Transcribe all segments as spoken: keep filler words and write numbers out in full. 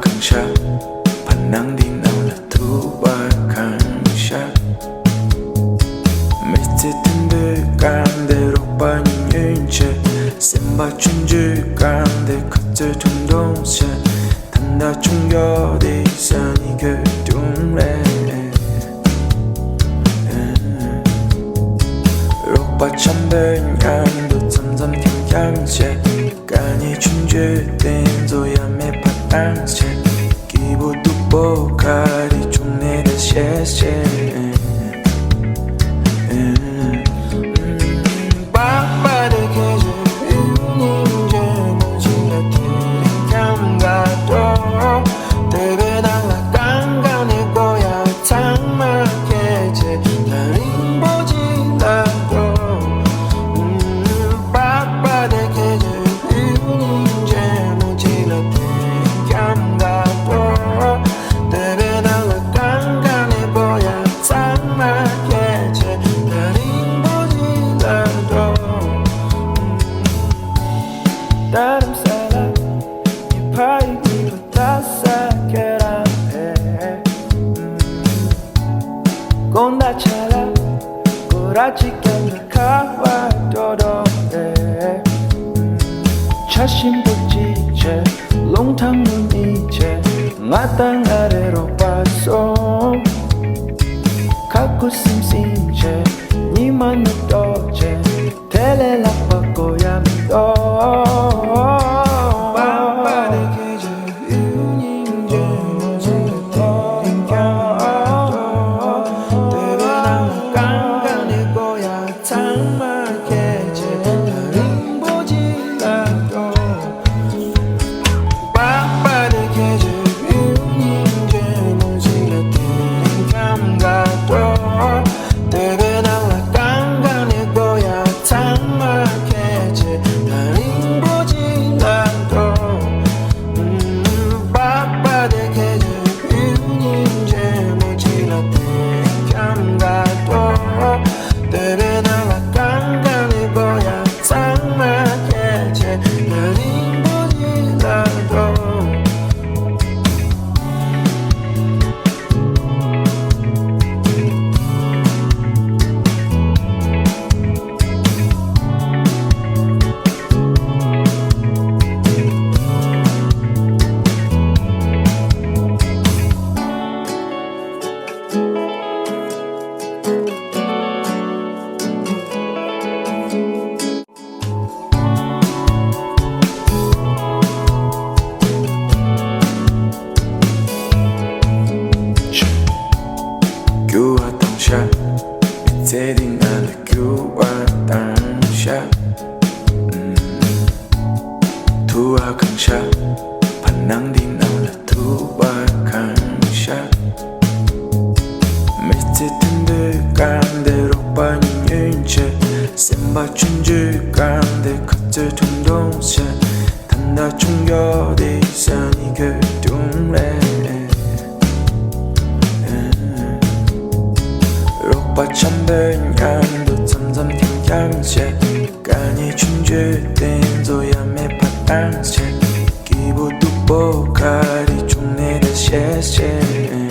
གང་ཤར། བར་སྣང་འདི་ནང་ལ་ཐུག་པ་གང་ཤར། མི་ཚེ་མཐུན་པའི་སྐབས་འདིར་རོགས་པ་གཉིས་ཉོན་ཆེ། སེམས་པ་ཆུང་ཆུང་སྐབས་འདིར་ཁ་རྩོད་ཐུང་ཐུང་བྱེད། ད་ལྟ་ཆུང་ཡོད་དེ་ས་ནི་གོས་དུང་རེད། རོགས་པ་འཆམ་པོའི་མཉམ་དུ་འཆམ་འཆམ་འཁྱམ་འཁྱམ་བྱེད། དཀའ་ངལ་ཆུང་ཆུང་དེ་ཚོ་ཡང་མེད་པ་བཏང་བྱེད། སྐྱིད་པོ་སྡུག་པོ་ག་རེ་བྱུང་ནས་ད་ཤེས་ཤེས། པགས་པ་དེ་ཁེ་ཞུ་ཡུལ་སྙིང་རྗེ་མོ་ཅིག་ལ་དེ་རིང་འཁྱམ་ག་འགྲོ། དེ་བས་ནང་ལ་གང་གང་ནས་དགོས་ཡ་ཚང་མ་ཁྱེད་ཀྱི་ད་རིང་པོ་ཅིག་ལ་འགྲོ། པགས་པ་དེ་ཁེ་ཞུ་ཡུལ་སྙིང་རྗེ་མོ་ཅིག་ལ་དེ་རིང་འཁྱམ་ག་འགྲོ། དེ་བས་ནང་ལ་གང་གང་ནས་དགོས་ཡ་ཚང་མ་ཁྱེད་ཀྱི་ད་རིང་པོ་ཅིག་ལ་འགྲོ། རྡ་རམ་ས་ལ་ཉི་ཕ་ཡི་ཉི་ཕ་ད་ས་ཁྱེད་རང་ཨེ། དགོང་དག་ཆ་ལ་སྒོ་ར་གཅིག་ཀྱང་ཁ་བ་འགྲོ་འགྲོ་རེད། ཆ་ཞིམ་པོ་གཅིག་བྱས། རླུང་ཐང་ངུ་གཉིས་བྱས། ང་དང་ང་རེ་རོགས་པ་སོང་། ཁ་ཁུ་སིམ་སིམ་བྱས། ཉི་མ་ནུབ་ཏོག་བྱས། དེ་ལས་ལྷག་པ་དགོས་ཡ་མི་འདུག་རྒྱུ་བ་དང་ཤ། མི་ཚེ་འདི་ང་ལ་རྒྱུ་བ་དང་ཤ། ཐུ་བ་གང་ཤ། བར་སྣང་འདི་ནང་ལ་ཐུ་བ་གང་ཤ། མི་ཚེ་མཐུན་པའི་སྐབས་འདིར་རོགས་པ་གཉིས་ཉོན་ཆེ། སེམས་པ་ཆུང་ཆུང་སྐབས་འདིར་ཁ་རྩོད་ཐུང་ཐུང་བྱེད། ད་ལྟ་ཆུང་ཡོད་དེ་ས་ནི་གོས་དུང་རེད། རོགས་པ་འཆམ་པོའི་མཉམ་དུ་འཆམ་འཆམ་འཁྱམ་འཁྱམ་བྱེད། དཀའ་ངལ་ཆུང་ཆུང་དེ་ཚོ་ཡང་མེད་པ་བཏང་བྱེད། སྐྱིད་པོ་སྡུག་པོ་ག་རེ་བྱུང་ནས་ད་ཤེས་ཤེས།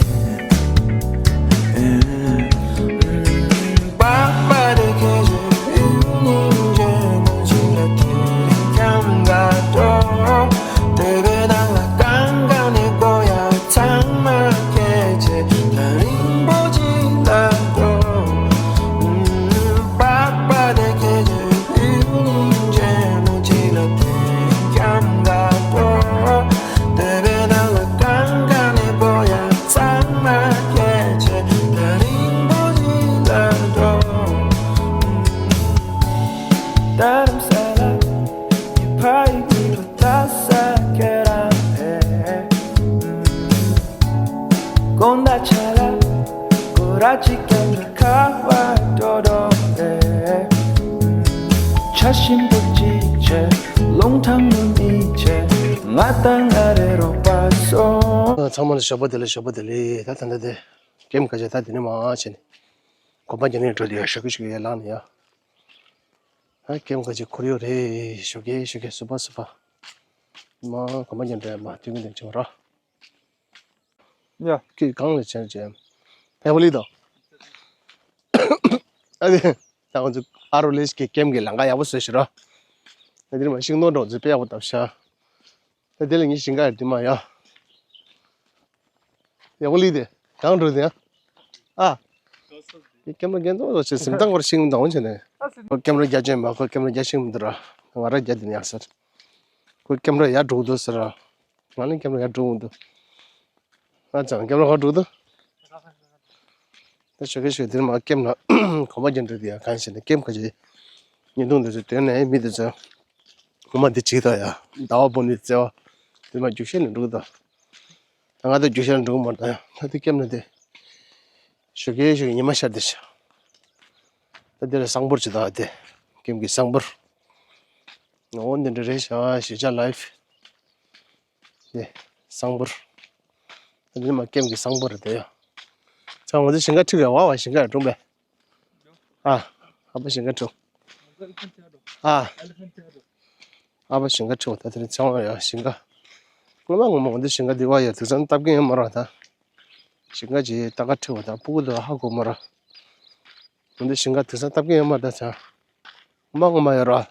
པགས་པ་དེ་ཁེ་ཞུ་ཡུལ་སྙིང་རྗེ་མོ་ཅིག་ལ་དེ་རིང་འཁྱམ་ག་འགྲོ། དེ་བས་ནང་ལ་གང་གང་ནས་དགོས་ཡ་ཚང་མ་ཁྱེད་ཀྱི་ད་རིང་པོ་ཅིག་ལ་འགྲོ། པགས་པ་དེ་ཁེ་ཞུ་ཡུལ་སྙིང་རྗེ་མོ་ཅིག་ལ་དེ་རིང་འཁྱམ་ག་འགྲོ། དེ་བས་ནང་ལ་གང་གང་ནས་དགོས་ཡ་ཚང་མ་ཁྱེད་ཀྱི་ད་རིང་པོ་ཅིག་ལ་འགྲོ། རྡ་རམ་ས་ལ་ཉི་ཕ་ཡི་ཉི་ཕ་ད་ས་ཁྱེད་རང་ཨེ། དགོང་དག་ཆ་ལ་སྒོ་ར་གཅིག་ཀྱང་ཁ་བ་འགྲོ་འགྲོ་རེད། ཆ་ཞིམ་པོ་གཅིག་བྱས། རླུང་ཐང་ངུ་གཉིས་བྱས། ང་དང་ང་རེ་རོགས་པ་སོང་། ཚང་མ་ལ་ཞོགས་པ་བདེ་ལེགས། ཞོགས་པ་བདེ་ལེགས། ད་ད་ལྟ་དེ་ཀེམ་ཁ་ཆེ་ད་དེ་ནས་མ་བྱས་ནས་གོམ་པ་རྒྱག་ནས་འགྲོ་དེ་ཡ་ཞོགས་ཀྱི་ཞོགས་ཀྱི་ཡ་ལངས་ནས་ཡ། ཨ་ཀེམ་ཁ་ཆེ་ཁོར་ཡུག་རེད། ཞོགས་ཀྱི་ཞོགས་ཀྱི་བཟོད་པ་བཟོད་པ། མ་གོམ་པ་རྒྱག་འགྲོ་ཡ་མ་དུས་ཀུན་དེ་བྱེད་པ་ར། ཡ། ཁྱོད་གང་ལ་བྱས་བྱས། ཕེ་བ་ལི་དང་། ཨ་ནི། ད་ང་ཚོ་ཨ་རོ་ལེས་ཀྱི་ཀེམ་གྱི་ལམ་ཁ་ཡག་པོ་བཟོས་ཤག་ར། ད་དེ་རིང་མ་ཤིང་སྡོང་འདྲ་བོ་ཚོ་དཔེ་ཡག་པོ་བཏབ་ཤག་ད་དེ་ལ་ངའི་ཞིང་ཁ་ཡར་དེ་མ་ཡ། ཡག་པོ་ལི་དེ། གང་འགྲོ་དེ་ཡ། ཨ། ཀེམ་ར་རྒྱན་ཚོགས་ཚོགས་བྱས་སེམས་ཏང་གོར་ཤིང་མི་འདང་བྱས་ནས། ཁོ་ཀེམ་ར་རྒྱ་ཅན་མ་ཁོ་ཀེམ་ར་རྒྱ་ཤིང་མི་འདུག་ར། ང་ར་རྒྱ་དེ་ནས་ཡག་ཟེར། ཁོ་ཀེམ་ར་ཡར་འགྲོ་འདུག་ཟེར་ར། ང་ནི་ཀེམ་ར་ཡར་འགྲོ་འདུག་ང་ཚང་ཀེམ་ར་ཁ་འགྲོ་འདུག་ད་ཞོགས་ཀས་ཞོགས་དེར་མ་ཀེམ་ལ་གོམ་པ་རྒྱག་འདྲ་དེ་ཡ་གང་ཞིག་ནས་ཀེམ་ཁ་ཅིག་ཉེ་དུང་འདི་ཚོ་དོན་ནས་མི་འདི་ཚོ་ངོ་མ་འདི་བྱེད་དོ་ཡ། ཟླ་བ་བོ་ནི་བརྩེ་བ་དེ་མ་རྒྱུག་ཤེས་ནས་འགྲོ་གི་དོ། ད་ང་ད་རྒྱུག་ཤེས་ནས་འགྲོ་གི་མ་རེད་ད་ཡ། ད་དེ་ཀེམ་ལ་དེ་ཞོགས་ཀས་ཞོགས་ཀས་ཉི་མ་ཤར་དེ་ཤ། ད་དེ་ལ་གསང་པོར་བྱེད་དོ་དེ་ཀེམ་གི་གསང་པོར། འོ་འདི་འདྲ་རེད་ཤག་གཞིས་ཆགས་ལའིབ། དེ། གསང་པོར། ད་འདི་མ་ཀེམ་གྱི་གསང་པོ་རེད་དེ་ཡ། ཚང་མ་འདི་ཞིང་ཁ་ཁྲིད་ག་བ་བ་ཞིང་ཁ་ཡ་གྲོང་པས། ཨ། ཨ་ཕ་ཞིང་ཁ་ཁྲིད། ཨ། ཨ་ཕ་ཞིང་ཁ་ཁྲིད་ད་དེ་ཚང་མ་ཡ་ཞིང་ཁ། ངོ་མ་ངོ་མ་འདི་ཞིང་ཁ་འདི་བ་ཡ་དུ་ཚང་སྟབས་ཀྱི་ཡོད་མ་ར་ད། ཞིང་ཁ་ཅི་ད་ག་ཁྲིད་བ་ད་སྤུ་གུ་དུ་ཧ་གོ་མ་ར། འདི་ཞིང་ཁ་དེང་སང་སྟབས་ཀྱི་ཡོད་མ་རེད་ད་ཆ། ངོ་མ་ངོ་མ་ཡོད་ར།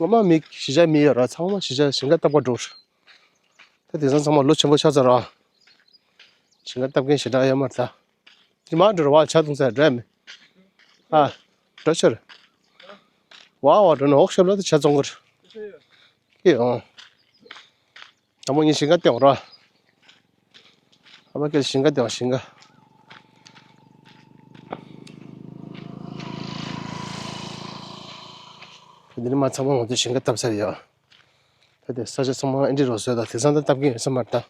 ངོ་མ་མི་གཞིས་ཆགས་མི་ཡོད་ར་ཚང་མ་གཞིས་ཆགས་ཞིང་ཁ་སྟབས་ཀ་འགྲོ། ད་དེང་སང་ཚང་མ་ལོ་ཆེན་པོ་ཆགས་ཚར་ར། ཞིང་ཁ་སྟབས་མཁན་ཞེ་དྲག་ཡོད་མ་རེད་ད། དེ་མ་འགྲོ་ར་བ་ཆ་ཐུང་ཚ་འགྲོ་ཡ་མེད། ཨ། འགྲོ་ཆེར། བ་བ་འགྲོ་ན་འོག་ཤོབ་ལ་དུ་ཆ་བཙོང་གི་རེད། ཀྱེ་ཨོ། དང་པོ་ངས་ཞིང་ཁ་བལྟས་འོང་ར། ཨ་མ་ཁྱེད་ཞིང་ཁ་བལྟས་འོང་ཞིང་ཁ། འདི་ནི་མ་ཚང་མ་ང་ཚོའི་ཞིང་ཁ་བཏབ་ཚར་ཡོད། ད་དེ་ས་ཆ་ཚང་མ་ཨེ་འདྲི་རོ་བཟོས་དང་དེང་སང་ད་བཏབ་ཀྱི་ཡོད་ས་མ་རེད་ད།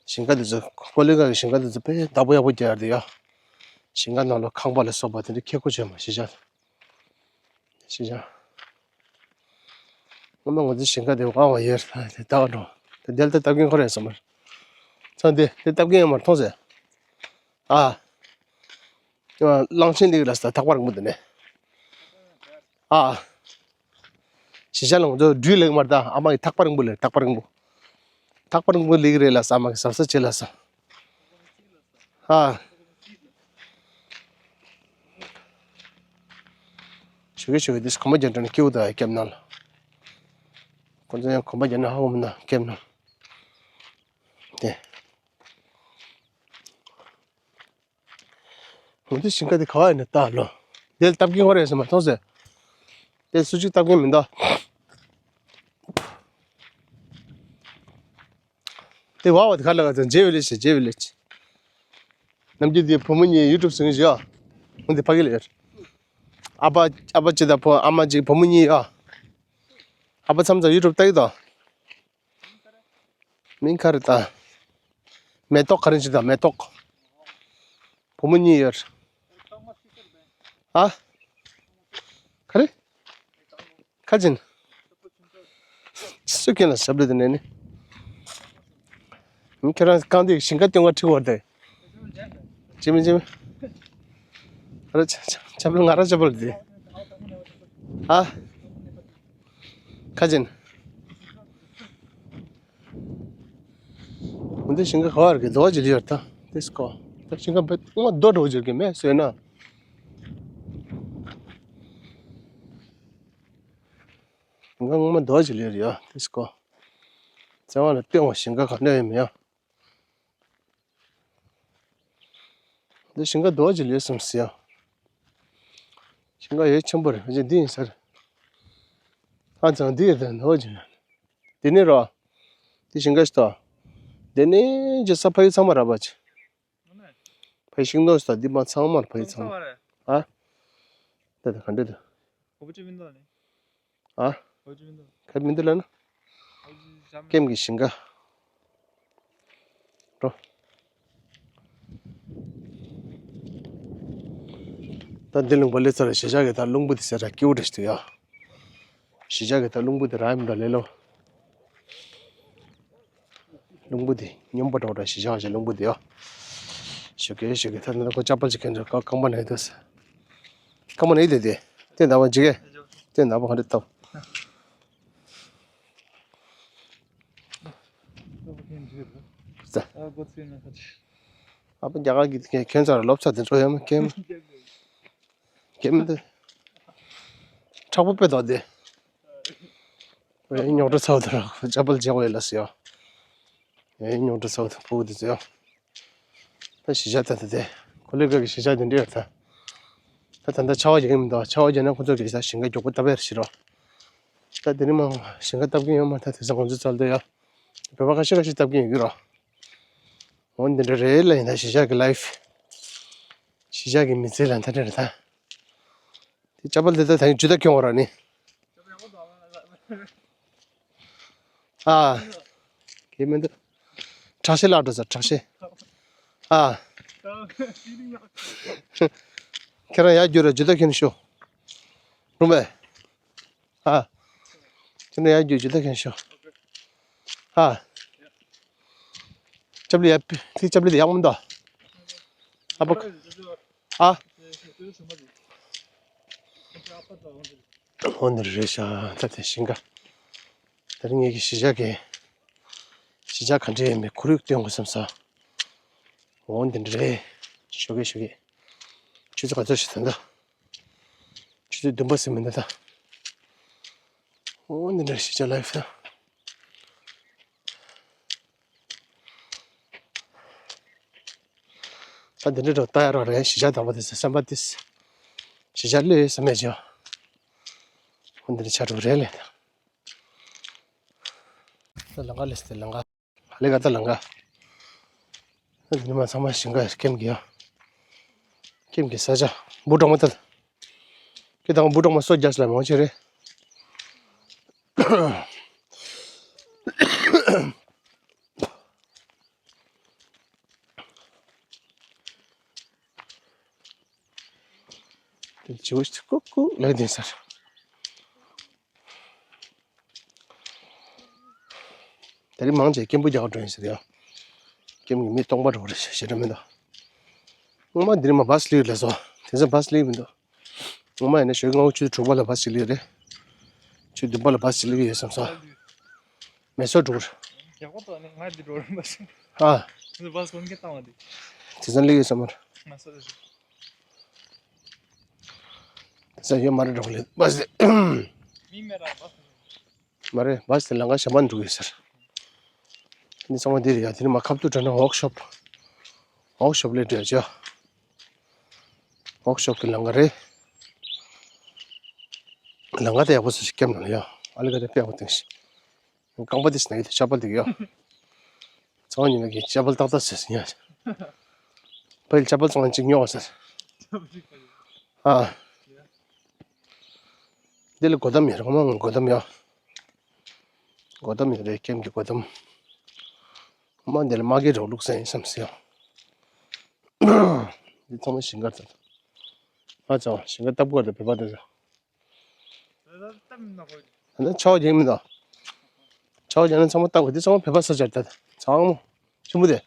ཞིང་ཁ་འདི་ཚོ་ཀོ་ལི་ག་གི་ཞིང་ཁ་འདི་ཚོ་དཔེ་བདག་པོ་ཡག་པོ་རྒྱག་ཡག་འདི་ཡོད། ཞིང་ཁ་ནང་ལ་ཁང་པ་ལ་སོགས་པ་དེ་འདྲ་ཁེ་ཁོ་བྱས་མ་ཤེས་བྱ། ཤེས་བྱ། སྔོན་མ་ང་ཚོའི་ཞིང་ཁ་དེ་བ་བ་ཡོད་རེད་དེ་ལྟ་བ་འགྲོ། དེ་འདྲ་ལྟ་སྟབས་ཀྱིན་ཁོ་རེད་བསམ་མར། ཚང་དེ་དེ་སྟབས་ཀྱིན་ཡོད་མར་མཐོང་ཟེར། ཨ། གླང་ཆེན་འདི་ལ་ས་ཐག་པ་རིང་པོ་འདི་ནས། ཨ། གཞིས་ཆགས་ལ་ང་ཚོ་སྦྲུལ་ལེགས་མར་ད་ཨ་མ་གི་ཐག་པ་རིང་པོ་ལས་ཐག་པ་རིང་པོ། ཐག་པ་རིང་པོ་ལེགས་རེད་ལ་ས་ཨ་མ་གི་ཟབ་ས་བྱེད་ལ་ས། ཨ། ཞུ་གི་ཞུ་གི་འདི་གོམ་པ་རྒྱག་འདྲ་ནི་སྐྱིད་པོ་ད་ཡ་སྐྱབས་ནང་ལ། ཁོ་ཚོ་ཡང་གོམ་པ་རྒྱག་ན་ཧ་གོ་མི་ན་སྐྱབས་ནང་། དེ། ང་ཚོའི་ཞིང་ཁ་དེ་ག་བ་ཡིན་ན་ལྟ་ལོ། དེ་སྟབས་ཀྱིན་ཧོ་རེད་ཟེར་མ་མཐོང་ཟེར། དེ་སུ་གཅིག་སྟབས་ཀྱིན་མི་འདུག་དེ་བ་བ་དེ་ག་ལ་ག་ཚོད་མཇལ་བའི་ལས་བྱེད་མཇལ་བའི་ལས་བྱེད། ནམ་རྒྱུན་དེ་བུ་མོ་གཉིས་ཡུ་ཊུབ་བཟོ་གི་ཡོད། འོན་ཏེ་ཕ་གི་ལ་ཡོད། ཨ་ཕ་ཨ་ཕ་གཅིག་དང་བུ་ཨ་མ་གཅིག་བུ་མོ་གཉིས་ཡོད། ཨ་ཕ་མཚམས་མཚམས་ཡུ་ཊུབ་ལྟ་གི་འདུག་མིང་ག་རེ་ད། མེ་ཏོག་ག་རེ་ཅིག་དང་མེ་ཏོག་བུ་མོ་གཉིས་ཡོད། ཨ། ག་རེ། ཁ་ཅན། སུ་ཁྱེད་ལ་ཞབས་ལས་དེ་ནས་ནི། མི་ཁྱེད་རང་རྐང་དེ་ཞིང་ཁ་སྟོན་ག་ཁྲིད་བར་དེ། ཅི་མི་ཅི་མི། ཨ་རེ་ཆ་ཆ་ཆ་པལ་ང་རང་ཆ་པལ་དེ། ཨ། ཁ་ཅན། འོན་ཏེ་ཞིང་ཁ་ག་བར་གི་རྡོ་ཅི་ལི་ཡོད་ད། དེ་སྐོ། ད་ཞིང་ཁ་བེད་ངོ་རྡོ་འགྲོ་ཅིག་གི་མེད་ཟོས་ན། ཞིང་ཁ་ངོ་མ་རྡོ་ཅི་ལི་ཡོད་དེ་སྐོ། ཚེ་དབང་ལ་སྟོན་བ་ཞིང་ཁ་ག་འདྲ་ཡོད་མེད་ཡ། འདི་ཞིང་ཁ་རྡོ་ཅི་ལི་སོང་ཟེར་ཡ། ཞིང་ཁ་ཡོད་ཆེན་པོ་རེད་ཕལ་ཆེར་འདི་ཡིན་ས་རེད། ཧ་ཅང་འདི་ཡོད་དེ་རྡོ་ཅི་ལི། འདི་ནི་རོ། འདི་ཞིང་ཁ་ཞིག་ཏོ། འདི་ནི་ཅི་ས་ཕ་ཡུལ་ཚང་མ་ར་པ་ཅི། ཕ་ཡུལ་ཤིང་ཏོག་ཞིག་ཏོ་འདི་མ་ཚང་མ་ར་ཕ་ཡུལ་ཚང་མ། ཨ། ད་ད་ག་འདྲ་འདུག་ཨ། ཁ་མི་འདུག་ལ་ན། ཀེམ་གྱི་ཞིང་ཁ། འགྲོ། ད་འདི་ལུང་པ་ལས་ཚར་གཞིས་ཆགས་ཀྱི་ད་རླུང་བུ་དེ་ཟེར་ར་སྐྱིད་པོ་འདྲ་ཞིག་འདུག་ཡ། གཞིས་ཆགས་ཀྱི་ད་རླུང་བུ་དེ་རག་མི་འདུག་ལས་ལོ། རླུང་བུ་དེ་སྙོམས་པོ་འདྲ་བོ་འདྲ་ཞིག་བཞག་བཞག་རླུང་བུ་དེ་ཡོ། ཞོགས་ཀས་ཞོགས་ཀས་ཐ་ན་ཁོ་ཅག་པ་ཅིག་གན་འདྲ་ཁ་རྐང་པ་ན་ཡོད་དོ་ཟེར། རྐང་པ་ན་ཡོད་དེ་དེ། དེ་འདྲ་བ་ཅིག་གེ། དེ་འདྲ་བ་ག་འདྲ་བཏབ། ཨ་པ་རྒྱ་གར་གྱི་ཁྱོད་ཚོ་ལ་སློབ་ཚན་དེ་འགྲོ་ཡོད་མ་ཁྱེད་མ་ཁྱེད་མི་འདུག་དྲག་པོ་དཔེ་དོག་དེ། ཨེ་རྙོག་དྲ་ཚ་བོ་དེ་ར་ཅ་པལ་རྒྱག་པ་ཡིན་ལ་ཟེར་ཡོ། ཨེ་རྙོག་དྲ་ཚ་བོ་དེ་ཕུ་བོ་དེ་ཚོ་ཡོ། ད་གཞིས་ཆགས་ད་ལྟ་དེ། ཁོ་ལི་ག་གི་གཞིས་ཆགས་དེ་འདྲ་ཡོད་ད། ད་ད་ལྟ་ཆར་པ་རྒྱག་གི་མི་འདུག་ཆར་པ་རྒྱག་ན་ཁོ་ཚོ་གི་ད་ཞིང་ཁ་མགྱོགས་པོ་བཏབ་པ་ཡར་ཞིག་རོ། ད་དེ་རིང་མ་ཞིང་ཁ་བཏབ་གི་ཡོད་མ་ད་དེ་ཚོ་ང་ཚོ་ཚར་དུ་ཡོ། བོད་པ་ཁ་ཤས་ཁ་ཤས་བཏབ་གི་ཡོད་ཀྱི་རོ། འོ་འདི་འདྲ་རེད་ལ་ཡིན་ད་གཞིས་ཆགས་ཀྱི་ལའིཕ། གཞིས་ཆགས་ཀྱི་མི་ཚེ་ལ་འདི་འདྲ་རེད་ད། དེ་ཅ་པལ་དེ་ད་ད་ཡིན་ཇུ་ད་ཁྱོད་འོ་ར་ནི། ཨ། ཁྱེད་མི་འདུག་དྲག་ཤེས་ལགས་འགྲོ་ས་དྲག་ཤེས། ཨ། ཁྱེད་རང་ཡར་རྒྱུགས་ར་ཇུ་ད་ཁྱོད་ཤོག་རུམ་པས། ཨ། ཁྱེད་རང་ཡར་རྒྱུགས་ཇུ་ད་ཁྱོད་ཤོག་ཨ། ཅབ་ལི་ཡ་ཐིག་ཅབ་ལི་དེ་ཡག་མི་འདུག་ཨ་པ། ཨ། འོ་འདི་རེད་ཤག་ད་དེ་ཞིང་ཁ། དེ་རིང་ངེད་ཀྱི་གཞིས་ཆགས་ཀྱི། གཞིས་ཆགས་ག་འདྲ་ཡིན་མིན་ཁོར་ཡུག་སྟོན་དགོས་བསམ་སོང་། འོ་འདི་འདྲ་རེད། ཞོགས་ཀས་ཞོགས་ཀས། ཆུ་ཚོད་ག་ཚོད་ཞིག་ད་ལྟ། ཆུ་ཚོད་བདུན་པ་ཟིན་མི་འདུག་ད། འོ་འདི་འདྲ་གཞིས་ཆགས་ལའིཕ་ད། ད་འདི་འདྲ་འགྲོ་ལྟ་ཡ་རོགས་རེད་གཞིས་ཆགས་དང་པོ་དེ་ཚོ་བསམ་པ་དེ། གཞིས་ཆགས་ལོས་བསམ་ཡ་ཅིག་ཡོད། འོ་འདི་འདྲ་ཆགས་འགྲོ་རེད་ལས་ད། ད་ལམ་ཁ་ལས་ཏེ་ལམ་ཁ། ཧ་ལས་ཀ་ད་ལམ་ཁ། ད་འདི་མ་ཚང་མ་ཞིང་ཁ་ཀེམ་གི་ཡ། ཀེམ་གི་ས་ཆ་འབུ་གྲོག་མ་ད། ཀི་དང་འབུ་གྲོག་མ་སོ་རྒྱག་ལ་མང་ཆེ་རེད། དེ་ཇོ་ཞིག་ཀུ་ཀུ་ལས་དེ་སར། དེ་རིང་མང་ཆེ་ཀེམ་པུ་རྒྱག་འགྲོ་ཡིན་ཟེར་ཡ། ཀེམ་གྱི་མི་སྟོང་པ་འགྲོ་རེད་ཞེ་དྲག་མི་འདུག་སྔོན་མ་འདི་རིང་མ་བ་སི་ལིག་རེད་ལ་སོ། དེ་ཚོ་བ་སི་ལིག་མི་འདུག་སྔོན་མ་ཡིན་ན་ཞོགས་ཀྱི་སྔ་པོ་ཆུ་ཚོད་དྲུག་པ་ལ་བ་སི་ཅིག་སླེབས་རེད། ཆུ་ཚོད་བདུན་པ་ལ་བ་སི་ཅིག་སླེབས་ཀྱི་ཡོད་བསམ་སོང་། མེ་སོར་འགྲོ་གི་རེད། རྒྱག་པ་དང་ནི་ང་འདི་འགྲོ་རན་པ་ཞིག་ཨ། འདི་བ་སི་གོན་གྱི་བཏང་བ་འདི། དེ་ཚོ་སླེབས་ཡོད་བསམ་མ་རེད། མེ་སོར་རེད། དེ་ཚོ་ཡོད་མ་རེད་འགྲོ་གི་རེད་བ་སི། མི་མེད་ར་བ་སི། མ་རེད་བ་སི་དེ་ལམ་ཁ་གཞན་པ་འགྲོ་གི་ཡོད་ཟེར། འདི་ཚང་མ་འདི་རེད་ཡ་དེ་ནི་མ་ཁབ་ཏུ་འགྲོ་ན་ཝོག་ཤོབ། ཝོག་ཤོབ་སླེབས་འགྲོ་ཡ་ཅི། ཝོག་ཤོབ་ཀྱི་ལམ་ཁ་རེད། ལམ་ཁ་དེ་ཡག་པོ་བཟོ་ཞིག་སྐྱབས་གནང་ཡ། ཨ་ལི་ཀ་དེ་དཔེ་ཡག་པོ་བཏིང་ཞིག་རྐང་པ་དེ་ཞིག་ན་ཡི་དེ་ཆག་པ་འདུག་ཡ། ཚང་མ་ཉིན་གྱི་ཆག་པ་ཏག་ཏག་ཟེར་ཟིན་ཡ། ཕ་ཡིལ་ཆག་པ་ཚང་གཅིག་ཉོ་བ་ཟེར། ཨ། འདི་ལ་གོ་དམ་ཡོད་རེད་ཁོ་མ་ངོ་གོ་དམ་ཡོད། གོ་དམ་ཡོད་རེད་ཀེམ་གྱི་གོ་དམ། ཁོ་མ་འདི་ལ་མ་གི་རོགས་ལུགས་ཟེར་ཡིན་བསམ་སི་ཡ། འདི་ཚང་མ་ཞིང་ཁར་ད། ཨ་ཙང་ཞིང་ཁ་ལྟ་བུ་བར་དུ་བོད་པ་འདི་ཚོ། ད་ཆའོ་རྒྱག་མི་འདུག་ཆའོ་རྒྱག་ན་ཚང་མ་ལྟ་དགོས་འདི་ཚང་མ་བོད་པ་ས་ཆར་ད་ཚང་མ་ཆུ་མོ་དེ།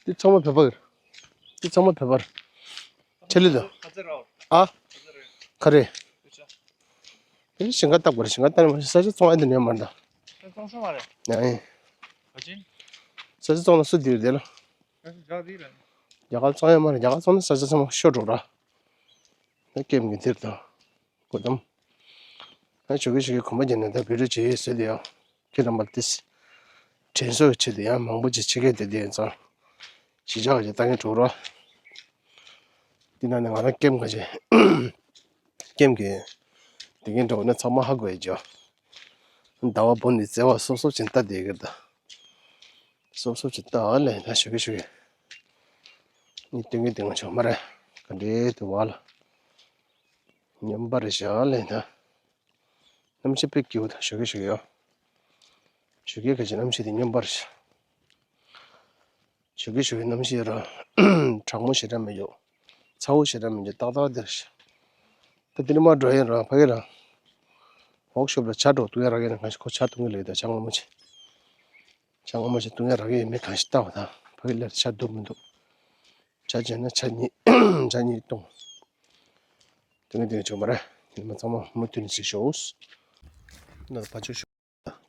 འདི་ཚང་མ་བོད་པ་གིར། འདི་ཚང་མ་བོད་པར། ཆེ་ལི་དོ། ཨ། ག་རེ། དེ་ཞིང་ཁ་བཏབ་དགོས་རེད་ཞིང་ཁ་བཏབ་ནས་མ་ས་ཆ་བཙོང་ཡ་དེ་ནས་མ་རེད་ད། ཡ་ཡིན། ས་ཆ་བཙོང་ན་སུ་དེ་རེད་དེ་ལ། རྒྱ་གར་བཙོང་ཡ་མ་རེད་རྒྱ་གར་བཙོང་ན་ས་ཆ་ཚང་མ་ཤོར་འགྲོ་ར། ད་སྐྱེམས་ཀྱི་འདིར་དང་། གོ་དམ། ད་ཞོགས་ཀས་ཞོགས་ཀས་གོམ་པ་བརྒྱབ་ནས་ད་བི་ཌིའོ་བྱེད་ཡོད་ཟེར་དེ་ཡང་། ཁྱེད་རྣམ་པར་ཏིས། དྲན་གསོ་ཆེད་དུ་ཡང་མང་པོ་ཅིག་ཕྱི་རྒྱལ་དེ་དེ་ཡིན་ཙང་། གཞིས་ཆགས་ཀྱི་ལྟ་མཁན་འགྲོ་རོགས། འདི་ན་ནི་ང་རང་ཀེམ་ག་ཅེ། ཀེམ་གི། དེ་གིན་འགྲོ་ན་ཚང་མ་ཧ་གོ་ཡི་ཅོ། ཟླ་བ་བོ་ནི་བརྩེ་བ་སོབ་སོབ་ཅིག་ལྟ་དེ་གི་ད། སོབ་སོབ་ཅིག་ལྟ་ཨ་ལས་ད་ཞོགས་ཀས་ཞོགས་ཀས། ནི་སྟོན་གི་སྟོན་གི་ཆོག་མ་རེད། ག་འདྲའི་དུ་བ་ལ། སྙོམས་པར་བཞག་ལས་ད། གནམ་གཤིས་དཔེ་སྐྱིད་པོ་དང་ཞོགས་ཀས་ཞོགས་ཀས་ཡོ། ཞོགས་ཀས་ཁ་ཅིག་གནམ་གཤིས་དེ་སྙོམས་པར་བཞག་ཞོགས་ཀས་ཞོགས་ཀས་གནམ་གཤིས་ར། གྲང་མོ་ཞེ་དྲག་མི་འཇུག་ཚ་བོ་ཞེ་དྲག་མི་འཇུག་ཏག་ཏག་དེར་བཞག་ད་དེ་ནས་མར་འགྲོ་ཡིན་ར་ཕ་གི་ར། ཝོག་ཤོབ་ལ་ཇ་འགྲོ་བཏུང་ཡ་རག་ཡིན་ན་གང་ཞིག་ཁོ་ཇ་བཏུང་གི་ལས་ད་ཇ་སྔོན་མོ་ཆེ། ཇ་སྔོན་མོ་ཆེ་བཏུང་ཡ་རག་ཡིན་མི་གང་ཞིག་ལྟ་བ་དང་ཕ་གི་ལས་ཇ་འདུག་མི་འདུག་ཇ་བྱས་ན་ཇ་གཉིས་ཇ་གཉིས་བཏུང་། དེ་ནས་དེ་ནས་བྱུང་མ་རེད། ཉི་མ་ཚང་མ་མུ་མཐུད་ནས་ཅིག་ཤོག་ན་ཕ་ཆོས་ཤོག་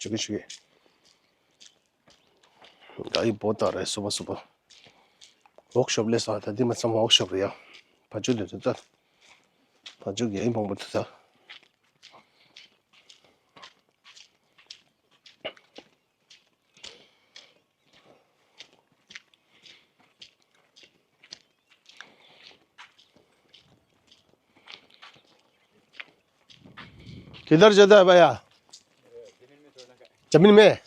ཞུ་གི་ཞུ་གི་ད་ཡི་བོ་ད་རེ་སུ་བ་སུ་བ། ཝོག་ཤོབ་ལས་སོ་ད་འདི་མ་ཚང་མ་ཝོག་ཤོབ་རེད་ཡ། བ་ཅུ་འདི་ཚོ་ད། བ་ཅུ་གི་ཡི་མང་པོ་ཐུ་ད། किधर जाता है भैया? जमीन में।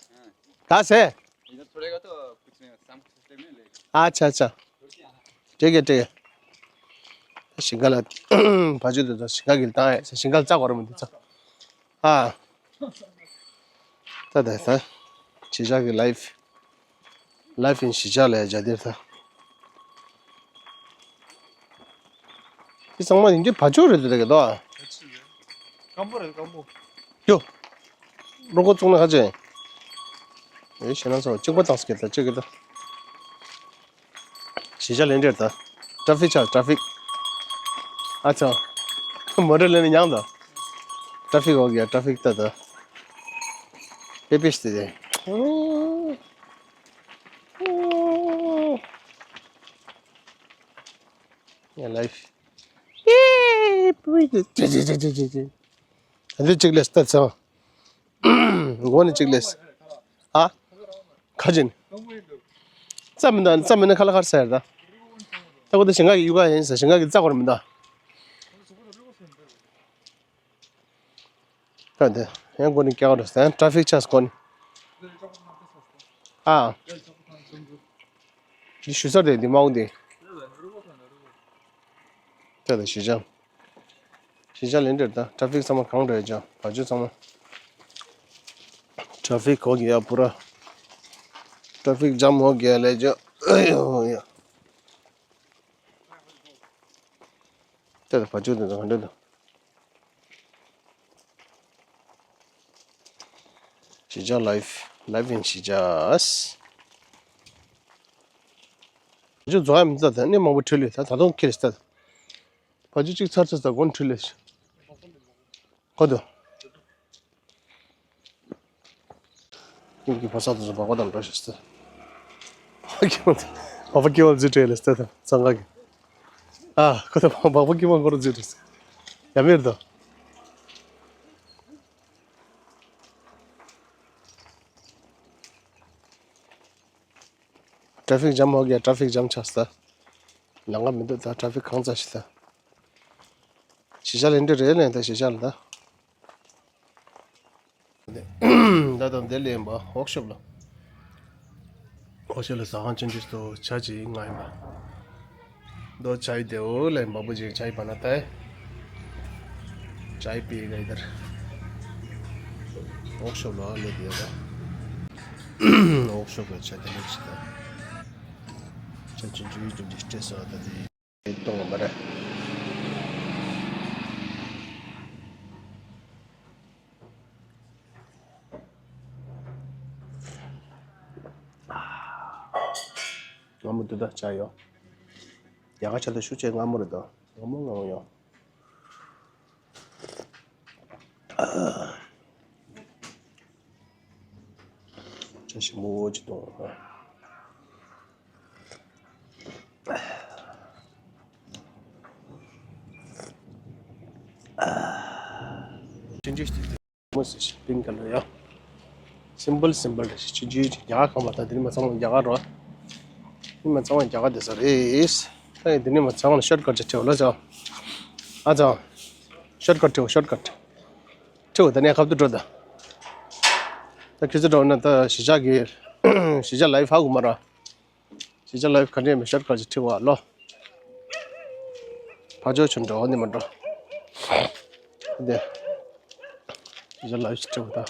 कहाँ से? इधर थोड़ेगा तो कुछ नहीं, शाम को छुट्टी में लेगा। अच्छा, अच्छा। ठीक है, ठीक है। ཞིང་ཁ་ལ་བ་ཅུ་དེ་ཚོ་ཞིང་ཁ་གིལ་བཏང་ཡས་ཞིང་ཁ་ལ་རྩྭ་གོར་མི་འདུག་ཚ། ཨ། ད་ད་ད། གཞིས་ཆགས་ཀྱི་life. Life in གཞིས་ཆགས་ལ་ཡ་ཇ་དེར་ད། དེ་ཚང་མ་ཡིན་གྱི་བ་ཅུ་རེད་འདུག་ད་གི་དོ། སྐམ་པོ་རེད་སྐམ་པོ། ཡོ། རོ་ཀོ་བཙུགས་ན་ཁ་ཅན། ཨེ་ཤེ་ན་ཚོ་གཅིག་པ་བཏང་སྐད་ད་གཅིག་གི་ད། གཞིས་ཆགས་ལན་འདྲེར་ད། ཊ་ཕིག་ཆགས་ཊ་ཕིག་ཨ་ཚོ། མོ་ཊ་ལེན་ནས་མྱངས་ད། ཊ་ཕིག་འོག་གི་ཊ་ཕིག་ད་ད། པེ་པེ་སྟེ་དེ། ཡ་life. ཨེ་པུའི་དེ་ཅེ་ཅེ་ཅེ་ཅེ་ཅེ་ཅེ། ཨ་འདི་གཅིག་ལས་ལྟ་ཚོ། མགོ་ནས་གཅིག་ལས། ཨ། ཁ་ཅན། རྩྭ་མི་འདུག་རྩྭ་མི་ནི་ཁ་ལ་ཁར་ཟེར་ད། ད་ཁོ་ད་ཞིང་ཁ་གི་ཡུ་ག་ཡིན་ཟེར་ཞིང་ཁ་གི་རྩྭ་གོར་མི་འདུག་ད་འདི་ཡང་མགོ་ནས་སྐྱག་རུ་ཟེར་ཊ་ཕིག་ཆགས་མགོ་ནས། ཨ། འདི་ཞུ་ས་དེ་འདི་མའུ་འདི། ད་ད་གཞིས་ཆགས། གཞིས་ཆགས་ལན་འདྲེར་ད་ཊ་ཕིག་ཚང་མ་གང་འདྲ་ཡོད་ཅང་བ་ཅུ་ཚང་མ། ཊ་ཕིག་གོ་གི་ཡ་པུ་ར། ཊ་ཕིག་ཇམ་ཧོ་གི་ཡ་ལས་ཅང་ཡོ་ཡ། ད་ད་བ་ཅུ་དེ་ད་གང་འདྲ་ད། གཞིས་ཆགས་life, life in གཞིས་ཆགས། ཇུ་རྫོགས་ཡ་མི་ཚ་ད་ནི་མང་པོ་ཁྲིད་ལས་ད་ད་དུང་ཁྱེར་ད། བ་ཅུ་གཅིག་ཚར་ཚར་ད་དགོན་ཁྲིད་ལས། ཁོ་དུ། ཁྱིམ་གྱི་ཕོ་གསར་དུ་སོང་བ་གོ་དང་འགྲོ་ཤེས་ཏེ། བ་ཕ་སྐྱེ་བ་བ་ཕ་སྐྱེ་བ་འཛུལ་བྲལ་ལས་ཏེ་ད་གཙང་ཁ་གི། ཨ་ཁོ་ད་བ་ཕ་སྐྱེ་བ་འགོར་འཛུལ་བྲལ་ཡ་མེར་དོ། ཊ་ཕིག་ཇམ་ཧོ་གི་ཡ་ཊ་ཕིག་ཇམ་ཆགས་ས། ལམ་ཁ་མི་འདུག་ད་ཊ་ཕིག་གང་ཙམ་ཞིག་ད། གཞིས་ཆགས་ལེན་འདྲ་རེད་ལེན་ད་གཞིས་ཆགས་ལ་ད། ད་ད་འདི་ལེན་པ་ཝོག་ཤོབ་ལ། ཝོག་ཤོབ་ལ་ཟ་ཁང་ཆུང་ཆུང་སྟོ་ཆ་ཅིག་ང་ཡིན་པ། दो चाय दे ओ ले बाबू जी चाय बनाता है। चाय पिएगा इधर। ཝོག་ཤོབ་ལ་ལེན་དེ་ཡོད་ད། ཝོག་ཤོབ་ལ་ཆ་དེ་ལེན་ཞིག་ད། ཆ་ཆུང་ཆུང་ཡིན་ཅུང་ཅིག་སྤྲད་སོང་ད་དེ། གཏོང་བ་མ་རེད། སྔ་མོ་དུ་ད་ཆ་ཡོད། ཡ་ག་ཆ་ད་ཤུ་ཆེ་སྔ་མོ་རེད་ད། སྔ་མོ་སྔ་མོ་ཡོད། ཆ་ཞིམ་པོ་ཅིག་གཏོང་། ཅིན་ཅིན་ཅིན་མོ་སི་པིང་ཀ་ལོ་ཡ། སིམ་པལ་སིམ་པལ་རེད་ཅིན་ཅིན་ཅིན་རྒྱ་གར་ཁང་པ་ད་དེ་ནི་མ་ཚང་མ་རྒྱ་གར་རོ། དེ་ནི་མ་ཚང་མ་རྒྱ་གར་དེ་ས་རེད། ད་ཡིན་དེ་ནི་མ་ཚང་མ་ཤོར་ཀ་ཊི་ཅིག་ཁྲིད་ལ་ཅང་། ཨ་ཅང་། ཤོར་ཀ་ཊི་ཁྲིད་ཤོར་ཀ་ཊི། ཁྲིད་ད་ནས་ཁབ་ཏུ་འགྲོ་ད། ད་ཁྱེད་ཚོ་འགྲོ་ན་ད་གཞིས་ཆགས་ཀྱི་གཞིས་ཆགས་ལའིབ་ཧ་གོ་མ་ར། གཞིས་ཆགས་ལའིབ་ག་འདྲས་མི་ཤར་ཁ་ཅིག་ཁྲིད་བ་ལོ། ཕ་ཇོ་ཆུ་འགྲོ་འདི་མ་འགྲོ། འདི། གཞིས་ཆགས་ལའིབ་ཅིག་ཁྲིད་བ་ད།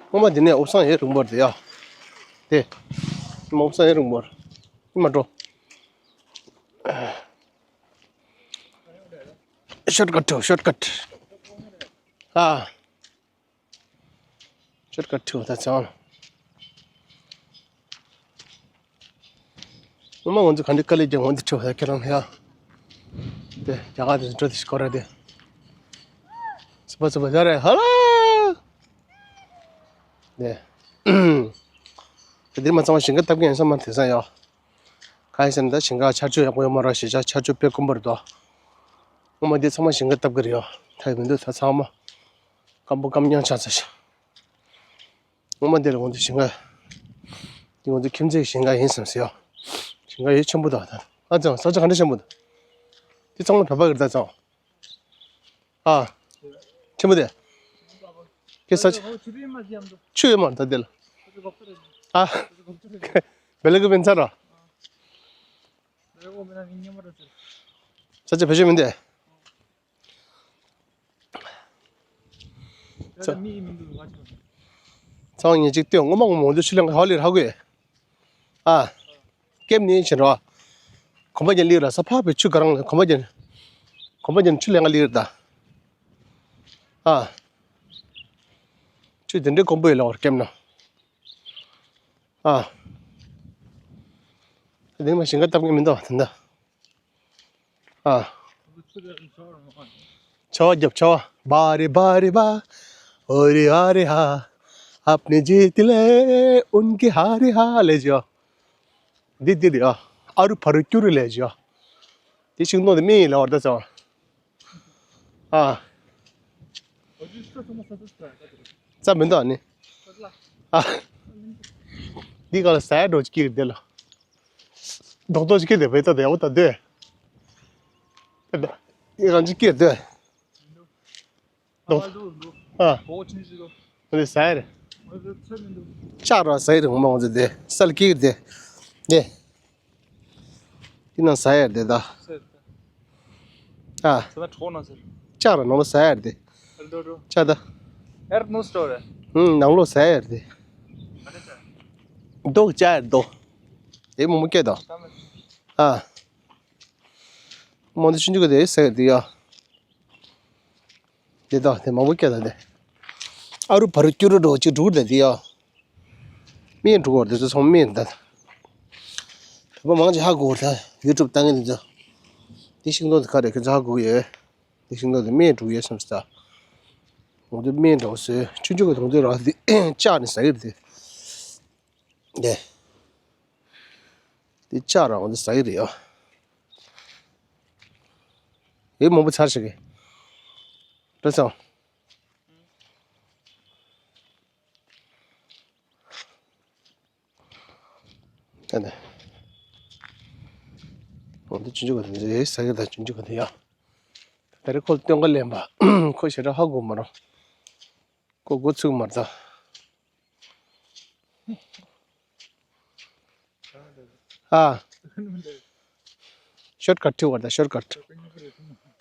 ངོ་མ་འདི་ནས་འོབ་སང་ཡེ་རིང་པོ་རེད་ཡ། དེ། ངོ་མ་འོབ་སང་ཡེ་རིང་པོ་རེད། འདི་མ་འགྲོ། ཤོར་ཀ་ཊི་ཤོར་ཀ་ཊི། ཨ། ཤོར་ཀ་ཊི་ད་ཚང་། ངོ་མ་ང་ཚོ་ག་འདྲ་དཀའ་ལས་ཀྱང་འོང་འདི་ཁྲིད་བ་ཁྱེད་རང་ཡ། དེ་རྒྱ་གར་དེ་འགྲོ་དེ་ཤི་ཁོ་ར་དེ། སི་པ་སི་པ་ཟ་རེ་ཧ་ལ། ནས། ད་འདིར་མ་ཚང་མ་ཞིང་ཁ་བཏབ་མཁན་ཡིན་ས་མ་རེད། དེང་སང་ཡོད། གང་ཡིན་ཟེར་ན་ད་ཞིང་ཁ་ཆར་ཆུ་ཡག་པོ་ཡོད་མ་རེད། གཞིས་ཆགས་ཆར་ཆུ་དཔེ་དཀོན་པོ་རེད་དོ། སྔོན་མ་འདི་ཚང་མ་ཞིང་ཁ་བཏབ་གི་རེད་ཡོད། ད་ཡོད་མི་འདུག་ད་ཚང་མ་སྐམ་པོ་སྐམ་ཉག་ཆགས་ཚར་ཤག་སྔོན་མ་འདི་ལ་ང་ཚོ་ཞིང་ཁ། འདི་ང་ཚོ་ཁྱིམ་མཚེས་ཞིང་ཁ་ཡིན་བསམ་སོང་ཡོད། ཞིང་ཁ་ཡོད་ཆེན་པོ་དང་ད། ཨ་ཙང་ས་ཆ་ག་འདྲ་ཆེན་པོ་འདུག་འདི་ཚང་མ་བོད་པ་གི་རེད་ད་ཚང་། ཨ། ཆེན་པོ་དེ། ཁྱེད་ས་ཆ། ཆུ་ཡོད་མ་རེད་ད་དེ་ལ། ཨ། བེ་ལ་ཀི་བེན་ཚར་ར། ས་ཆ་བེད་སྤྱོད་མི་འདུག་ཚང་མ་ཉིན་གཅིག་ལྟོས། ངོ་མ་ངོ་མ་འོ་འདི་ཆུ་ལེན་ག་ཧ་ལས་ར་ཧ་གོ་ཡ། ཨ། སྐེམ་ནི་ཕྱིན་རོགས། གོམ་པ་ཅན་སླེབས་ར་ས་ཕག་པའི་ཆུ་ག་རང་ལ་གོམ་པ་ཅན། གོམ་པ་ཅན་ཆུ་ལེན་ག་སླེབས་ར་ད། ཨ། ཆུ་དེ་འདྲའི་དཀོན་པོ་ཡོད་ལ་བར་སྐེམ་ན། ཨ། དེ་མ་ཞིང་ཁ་བཏབ་མཁན་མི་འདུག་ད་ལྟ། ཨ། ཆར་པ་རྒྱབ་ཆར་པ། བ་རེ་བ་རེ་བ། ཨོ་རེ་ཨ་རེ་ཧ། ཨབ་ནེ་ཇི་ཏི་ལེ་ཨུན་ཀི་ཧ་རེ་ཧ་ལེ་ཇོ། འདི་འདི་རེད་ཨ། ཨ་རུ་ཕ་རུ་ཀྱུ་རུ་ལེ་ཇོ། དེ་ཤིང་སྡོང་དེ་སྨན་ཡིན་ལབ་པ་རེད་ད་ཚང་མ། ཨ། རྩྭ་མི་འདུག་ཨ་ནི། ཨ། འདི་ག་ལ་ཟ་ཡ་འགྲོ་ཅིག་སྐྱེས་རེད་དེ་ལ། རྡོག་རྡོག་ཅིག་སྐྱེས་དེ་བས་ད་དེ་ཡག་པོ་ད་དེ། འདི་གང་ཅིག་སྐྱེས་དེ། རྡོག་ཨ། འདི་ཟ་ཡ་རེད། ལྕགས་ར་ཟ་ཡ་རེད་ངོ་མ་ང་ཚོ་དེ་ས་ལ་སྐྱེས་རེད་དེ། དེ། འདི་ནང་ཟ་ཡ་རེད་ད། ཨ། ལྕགས་ར་ནང་ལོགས་ཟ་ཡ་རེད་དེ། ལྕགས་ད། ཨུམ། ནང་ལོགས་ཟ་ཡ་རེད་དེ། རྡོ་ལྕགས་ཡ་རྡོ། དེ་མོ་མོ་སྐད་དོ། ཨ། མོ་འདི་ཆུང་ཆུང་གི་དེ་ཟ་ཡ་དེ་ཡ། དེ་དག་དེ་མང་པོ་སྐྱེ་ད་དེ། ཨ་རུ་བ་རུ་ཀྱུ་རུ་འགྲོ་གཅིག་འགྲུག་དེ་དེ་ཡ། སྨན་འགྲུག་བར་དེ་ཚོ་ཚང་མ་སྨན་ད། བོད་པ་མང་ཆེ་ཧ་གོ་ད་ཡུ་ཊུབ་བཏང་མཁན་དེ་ཚོ། དེ་ཤིང་སྡོང་དེ་ག་རེ་ཁྱོད་ཚོ་ཧ་གོ་ཡོད། དེ་ཤིང་སྡོང་དེ་སྨན་འགྲུག་ཡོད་བསམ་ས། འོ་དེ་སྨན་འགྲོ་ཟེར་ཆུང་ཆུང་གི་དོང་དེ་ར་དེ་བཅག་ནས་ཟ་ཡི་རེད་དེ། དེ། དེ་བཅག་ར་འོ་དེ་ཟ་ཡི་རེད་ཡ། ཡེ་མང་པོ་ཚར་ཞིག་གི། རེད་སོང་། ད་ནི། འོ་འདི་ཆུང་ཆུང་ག་དེ་རེད་ཟ་གི་ད་ཆུང་ཆུང་ག་དེ་ཡ། ད་རེས་ཁོ་སྟོན་ཀ་ལེན་པ། ཁོ་ཞེ་དྲག་ཧ་གོ་མ་རུང་། ཁོ་འགོ་ཚུགས་མ་རེད་ད། ཨ། ཤོཊ་ཀཊ་ཁྲིད་པ་རེད་ད་ཤོཊ་ཀཊ།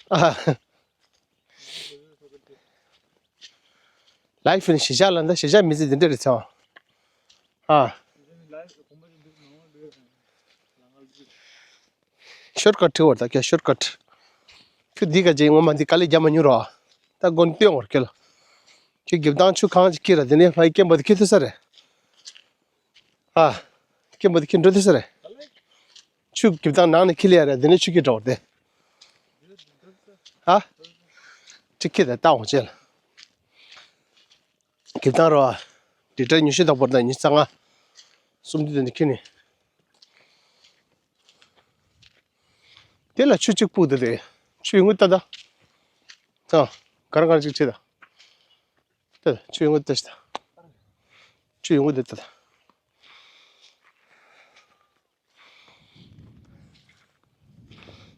ཨ། ལའིཕ་ནི་གཞིས་ཆགས་ལ་འདི་གཞིས་ཆགས་མི་ཚེ་འདི་འདྲ་རེད་ཚང་མ། ཨ། ཤོཊ་ཀཊ་ཁྲིད་པ་རེད་ད་ཁྱོད་ཤོཊ་ཀཊ། ཁྱོད་འདི་ག་ཅིག་སྔོན་མ་འདི་དཀའ་ལས་རྒྱག་མ་མྱོང་རོ། ད་དགོན་སྟོན་བར་ཁྱོད་ལ། ཁྱོད་འགྱུར་སྟངས་ཆུ་གང་ཅིག་ཁྱེར་ར་དེ་ནས་ཕ་ཡི་སྐེམ་པ་དེ་ཁྱེར་ཐུབ་ས་རེད། ཨ། སྐེམ་པ་དེ་ཁྱེར་འགྲོ་ཐུབ་ས་རེད། ཆུ་འགྱུར་སྟངས་ནང་ནས་ཁྱེར་ལ་ཡ་རེད་དེ་ནས་ཆུ་ཁྱེར་འགྲོ་བར་དེ། ཨ། ཅིག་ཁྱེར་དེ་ལྟ་འོང་བྱས་ལ། འགྱུར་སྟངས་རོ། ལི་ཊར་ཉི་ཤུ་དང་པོ་དང་ཉི་ཤུ་རྩ་ལྔ། གསུམ་དུས་དེ་ནས་ཁྱེར་ནས། དེ་ལ་ཆུ་གཅིག་སྤུག་དེ་རེད། ཆུ་ཡོང་གི་ལྟ་ད། ཨ། ག་རེ་ག་རེ་གཅིག་བྱེད་ད། ལྟ་ད་ཆུ་ཡོང་གི་ལྟ་ཞིག་ད། ཆུ་ཡོང་གི་ལྟ་ད།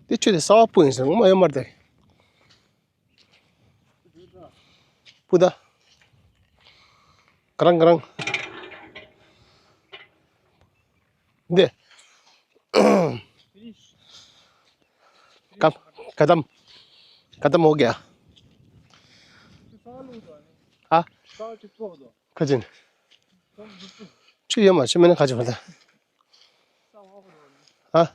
དེ་ཆུ་དེ་གསར་པ་སྤུག་ཡིན་ཟེར་ངོ་མ་ཡོད་མ་རེད་དེ། སྤུ་ད། ག་རང་ག་རང་། འདི། ཀམ། ཁ་ཏམ། ཁ་ཏམ་ཧོ་གེ་ཡ། ཨ། ཁ་ཅིན། ཆུ་ཡོད་མ་ཆུ་མེད་ན་ཁ་ཅིག་བར་ད། ཨ།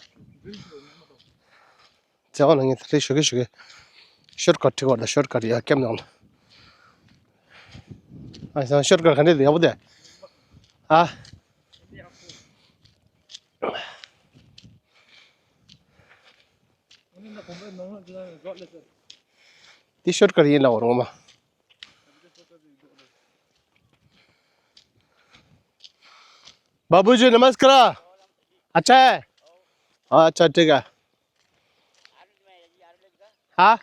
རྩེ་བ་ལ་ངས་ད་རེས་ཞོགས་ཀས་ཞོགས་ཀས་ཤོཊ་ཀཊ་ཁྲིད་པ་རེད་ད་ཤོཊ་ཀཊ་ཡ་ཀེམ་ནང་ལ། ཨ་ཡང་ཤོཊ་ཀཊ་ག་འདྲས་འདུག་ཡག་པོ་འདུག་ཨ། འདི་ཤོཊ་ཀཊ་ཡིན་ལབ་པ་རེད་ངོ་མ། बाबूजी, नमस्कार। अच्छा है? हाँ, अच्छा, ठीक है। हाँ?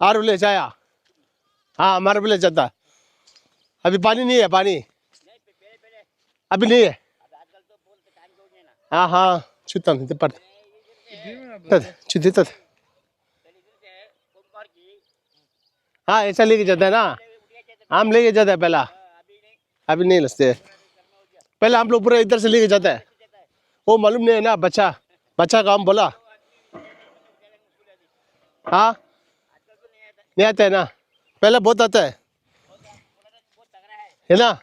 आर विलेज आया? हाँ, हमारा विलेज जाता। अभी पानी नहीं है, पानी। अभी नहीं है। हाँ, हाँ, छुट्टा नहीं, पर। तद, छुट्टी तद। हाँ, ऐसा लेके जाता है ना। हम लेके जाता है पहला। अभी नहीं लसते। पहले हम लोग पूरा इधर से लेके जाता है। वो मालूम नहीं है ना, बच्चा, बच्चा का हम बोला। हाँ, नहीं आता है ना। पहले बहुत आता है, है ना?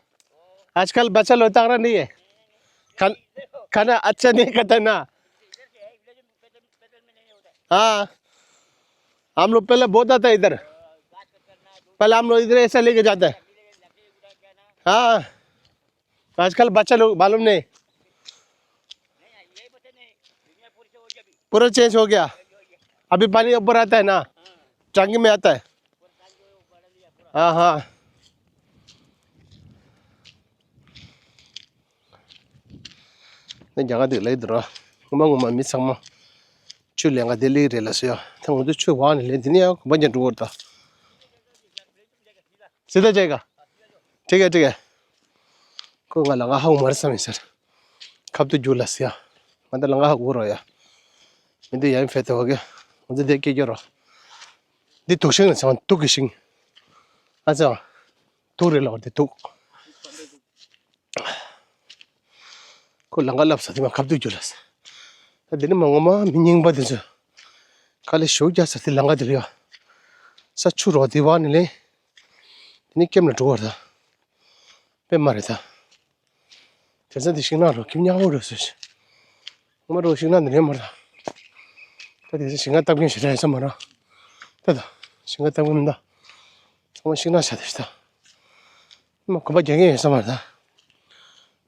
आजकल बच्चा लोग तगड़ा नहीं है। खान-, खाना अच्छा नहीं खाता ना। हाँ, हम लोग पहले बहुत आता है इधर। पहले हम लोग इधर ऐसा लेके जाता है। हाँ, आजकल बच्चा लोग मालूम नहीं। पूरा चेंज हो गया। अभी पानी ऊपर आता है ना, टंकी में आता है। हाँ, हाँ। ནི་རྒྱ་གར་དེ་ལས་དུ་ར། ངོ་མ་ངོ་མ་མི་ཚང་མ་ཆུ་ལེན་ག་དེ་ལས་རེད་ལ་སོ་ཡ། ད་ང་ཚོ་ཆུ་བར་ནས་ལེན་དེ་ནི་ཡང་གོམ་པ་ཉན་འགྲོ་བར་ད། སི་ད་ཅེ་ག་ཊིག་ཧེ་ཊིག་ཧེ། ཁོ་ང་ལ་ང་ཧ་གོ་མ་རེད་བསམ་ཡིན་ཟེར། ཁབ་ཏུ་རྒྱུ་ལ་སི་ཡ། ང་ད་ལ་ང་ཧ་གོ་རོ་ཡ། མི་འདི་ཡ་ཡིན་ཕེ་ཏེ་བ་གི། ང་ཚོ་དེ་སྐད་རྒྱོ་རོ། འདི་དུག་ཤིང་ལ་ཚང་དུག་གི་ཤིང་། ཨ་ཙང་། དུག་རེད་ལ་བར་དེ་དུག་ཁོ་ལང་ཀ་ལབ་ས་དེ་མ་ཁབ་ཏུ་རྒྱུ་ལ་ས། ད་དེ་ནི་མ་ངོ་མ་མི་རྙིང་པ་དེ་ཚོ། ཁ་ལེ་ཞོ་རྒྱ་ས་དེ་ལང་ཀ་དེ་ལ་ཡ། ས་ཆུ་རོ་དེ་བ་ནི་ལེ། དེ་ནི་སྐེམ་ལ་འགྲོ་བར་ད། པེ་མ་རེད་ད། དེ་ཚ་དེ་ཤིང་ནགས་རོ་ཁྱིམ་ཉག་མོ་རོ་ཟེར་ཞིང་། ངོ་མ་རོ་ཤིང་ནགས་འདི་རེད་མ་རེད་ད། ད་དེ་ཚ་ཤིང་ཁ་བཏབ་མཁན་ཞིག་རེད་ས་མ་རོ། ད་ད། ཤིང་ཁ་བཏབ་མཁན་མི་འདུག་ཚང་མ་ཤིང་ནགས་ཆགས་དེ་ཞིག་ད། མ་གོམ་པ་རྒྱག་མཁན་ཡོད་ས་མ་རེད་ད།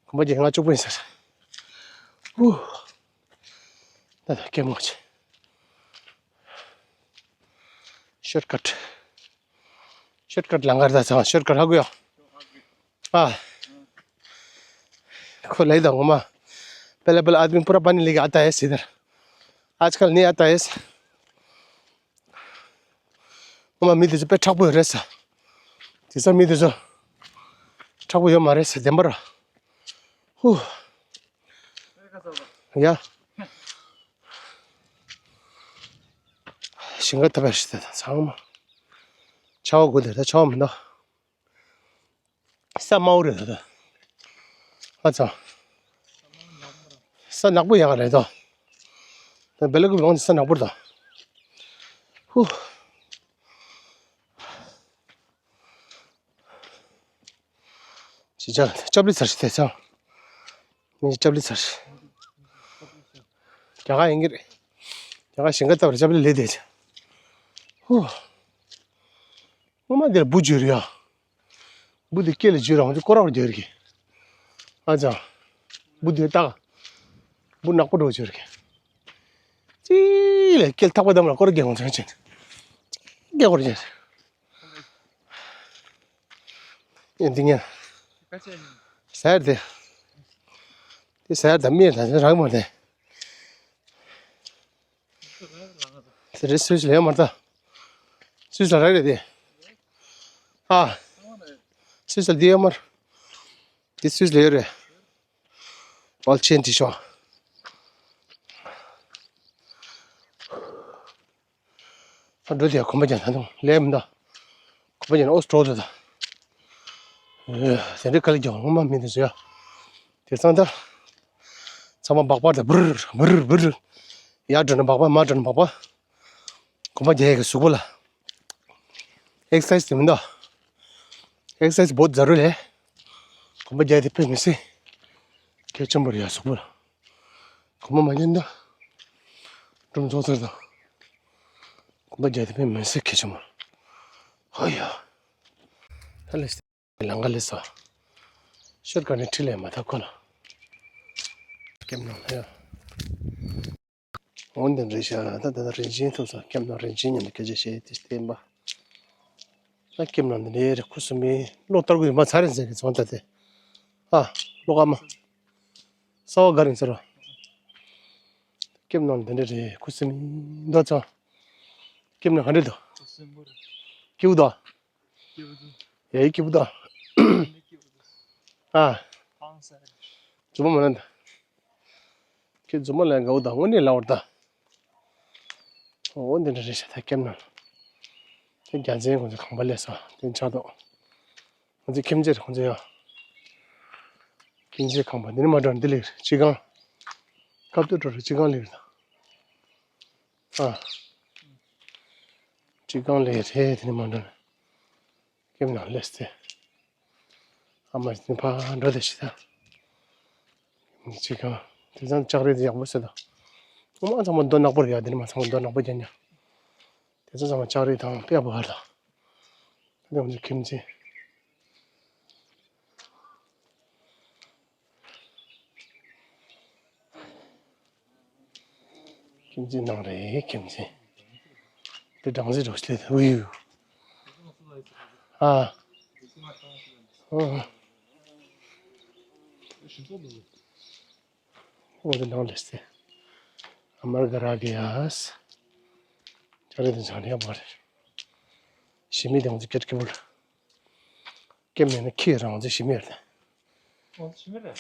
གོམ་པ་རྒྱག་ང་གཅུག་པོ་ཡིན་ས་རེད། ཧུ། ད་ད་སྐད་མོ་ཆེ། ཤོར་ཀཊ། ཤོར་ཀཊ་ལང་ཀར་ད་ཚང་ཤོར་ཀཊ་ཧ་གོ་ཡོད། ཨ། ཁོ་ལའི་ད་ངོ་མ། पहले पहले आदमी पूरा पानी लेके आता है इधर। आजकल नहीं आता है। ངོ་མ་མི་དེ་ཚོ་དཔེ་མཁྲེགས་པོ་ཡོད་རེད་ས། དེ་ཚོ་མི་དེ་ཚོ། མཁྲེགས་པོ་ཡོད་མ་རེད་ས་བདེན་པ་ར། ཧུ། ཡ། ཞིང་ཁ་ཐབ་པ་ཞིག་དེ་ཚང་མ། ཆར་པ་དགུ་དེ་ད་ཆར་པ་མི་འདུག་ས་དམའ་བོ་རེད་ད། ཨ་ཙང་། ས་ནག་པོ་ཡག་རེད་དོ། ད་བེ་ལ་ཀུ་ལོང་ས་ནག་པོ་རེད་དོ། ཧུ། ཅི་ཅག་ཅབ་ལི་ཚར་ཞིག་དེ་ཚང་། མི་ཅབ་ལི་ཚར་ཞིག་རྒྱ་གར་ཡིན་གྱི་རེད། རྒྱ་གར་ཞིང་ཁ་བཏབ་རེད་ཅབ་ལི་ལས་དེ། ཧུ། ངོ་མ་འདིར་འབུ་འཇུ་རེད་ཡ། འབུ་འདི་སྐེ་ལ་འཇུས་རང་འདི་སྐོར་ར་བར་རྒྱག་གི། ཨ་ཅང་། འབུ་འདི་ལྟ། འབུ་ནག་པོ་འགྲོ་འཇུ་རེད། ཅི་ལས་སྐེ་ལ་ཐག་པ་བསྡམས་ལ་སྐོར་རྒྱག་འོང་ཚོད་ཅན། སྐེ་སྐོར་རྒྱག་ཡིན་འདི་ཉན། ཟེར་དེ། དེ་ཟེར་དེ་མིར་ད་རང་མ་དེ། དེ་རེད་སུས་ལས་མ་ད། སུས་ལ་རག་རེད་དེ། ཨ། སུས་ལ་དེ་ཡོད་མར། དེ་སུས་ལས་ཡོད་རེད། ཨོལ་ཆེན་ཏི་ཤོ། ཨ་འགྲོ་དེ་གོམ་པ་རྒྱག་ན་དང་ལས་མི་འདུག་གོམ་པ་རྒྱག་ན་ཨོ་སི་འགྲོ་དེ་ད། དེ་འདྲའི་ག་ལ་རྒྱག་ངོ་མ་མི་འདུག་ཟེར་ཡ། དེ་ཚང་ད། ཚང་མ་སྦག་སྦག་ད་བུར་བུར་བུར། ཡར་འགྲོ་ན་སྦག་སྦག་མར་འགྲོ་ན་སྦག་སྦག་གོམ་པ་རྒྱག་ཡ་གི་གཟུགས་པོ་ལ། ཨེག་སར་སའིཛ་དེ་མི་འདུག་ཨེག་སར་སའིཛ་བོད་ཛ་རུ་ལས། གོམ་པ་རྒྱག་དེ་དཔེ་མི་སྲིད། གལ་ཆེན་པོ་རེད་ཡ་གཟུགས་པོ་ལ། གོམ་པ་མ་རྒྱག་ན། སྒྲུང་རྫོགས་ཚར་དང་། གོམ་པ་རྒྱག་དེ་དཔེ་མི་སྲིད་གལ་ཆེན་པོ་རེད། ཧོ་ཡ། ད་ལས། ལང་ཀ་ལས་སོ། ཤོར་ཀཊ་ནས་ཁྲིད་ལས་མ་ཐག་ཁོ་ལ། སྐེམ་ནང་ལ་ཡ། འོན་ཏེ་རེད་ཤག་ད་ད་ད་རིན་ཆེན་ཐུག་ས་སྐེམ་ནང་རིན་ཆེན་ཉམས་ལ་སྐད་ཆ་བཤད་དེ་བསྟན་པ། ད་སྐེམ་ནང་འདི་ལས་རེད་ཁུ་སུམ་མེ་ལོ་ལྟར་གུ་ཡོད་མ་ཚར་རེད་ཟེར་གི་ཚོང་ད་དེ། ཨ། ལོ་ཀ་མ། རྩ་བ་ག་རེ་ཟེར་བ། སྐེམ་ནང་འདི་འདྲ་རེད། ཁུ་སིམ་མེ་འདུག་ཚོ། སྐེམ་ནང་ག་འདྲ་འདུག་སྐྱིད་པོ་འདུག་ཡ་ཡི་སྐྱིད་པོ་འདུག་ཨ། རྫུན་མ་མ་ལབ་ད། ཁྱེད་རྫུན་མ་ལབ་དགའ་བོ་དང་དངོས་གནས་ལབ་པར་ད། འོ་འདི་འདྲ་རེད་ཤག་ད་སྐེམ་ནང་། དེ་རྒྱལ་མཚན་ཁོང་ཚོ་ཁང་པ་སླེབས་སོང་། དེ་ཆགས་འདུག་ཁོང་ཚོ་ཁྱིམ་མཚེས་རེད། ཁོང་ཚོ་ཡ། ཁྱིམ་མཚེས་ཁང་པ་འདི་ནས་མར་འགྲོ་ནས་འདི་སླེབས་རེད། སྤྱི་ཁང་། ཁ་ཐུག་འགྲོ་རེད། སྤྱི་ཁང་སླེབས་རེད་ད། ཨ། སྤྱི་ཁང་སླེབས་རེད། དེ་ནས་མར་འགྲོ་ནས། སྐེམ་ནང་སླེབས་ཏེ། ཨ་མ་ཕར་འགྲོ་བསྡད་ཤག་ད། སྤྱི་ཁང་། དེང་སང་ལྕགས་རི་དེ་ཡག་པོ་ཟེར་ད། ཨ་མ་ཚང་མ་རྡོ་ནག་པོ་རེད་ཡ། དེ་ནས་མར་ཚང་མ་རྡོ་ནག་པོ་རྒྱག་ཉག་དེ་ཚོ་ཚང་མ་ལྕགས་རི་དང་དཔེ་ཡག་པོ་ཧར་ད། དེ་ང་ཚོའི་ཁྱིམ་མཚེས། ཁྱིམ་མཚེས་ནང་རེད། ཁྱིམ་མཚེས། དེ་སྦྲང་རྩི་འདྲ་བོ་ཞིག་སླེབས་འདུག་ཨུ་ཡུ། ཨ། ཨ། འོ་དེ་ནང་སླེབས་ཏེ། ཨ་མར་ག་ར་གི་ཡ། ལྕགས་རི་དེ་ཚང་མ་ཡག་པོ་རེད། ཞི་མི་དེ་ང་ཚོ་སྐད་སྐད་པོ་ལ། སྐེམ་མེད་ན་ཁྱི་རང་ཚོ་ཞི་མི་རེད། ཨོ་ཞི་མི་རེད།